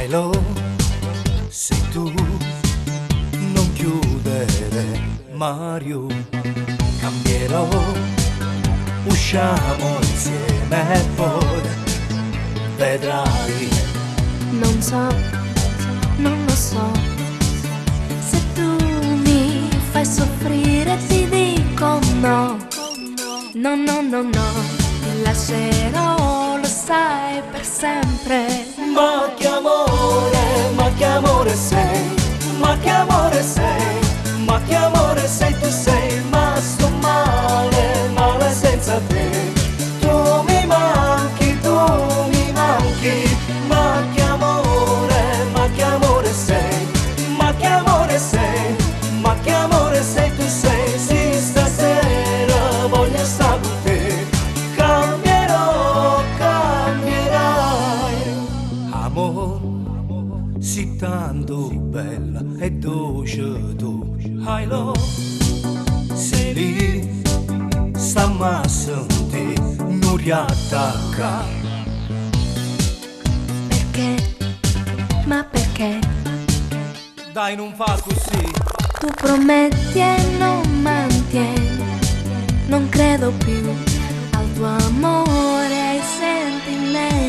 Hello, sei tu, non chiudere, Mario, cambierò, usciamo insieme e poi vedrai. Non so, non lo so, se tu mi fai soffrire ti dico no, no, no, no, no, ti lascerò, lo sai, per sempre. Ma che amore, ma che amore sei, ma che amore sei, ma che amore sei tu sei rimasto male, male senza te. Tu mi manchi, tu mi manchi, ma che amore, ma che amore sei, ma che amore sei, ma che amore sei tu sei, sì stasera voglio stare con te. Cambierò, cambierai. Amor, sei tanto bella e dolce tu. Hello, sei lì, stammi a sentì, non riattacca. Perché? Ma perché? Dai, nun fa così. Tu prometti e non mantieni, non credo più al tuo amore, ai sentimenti.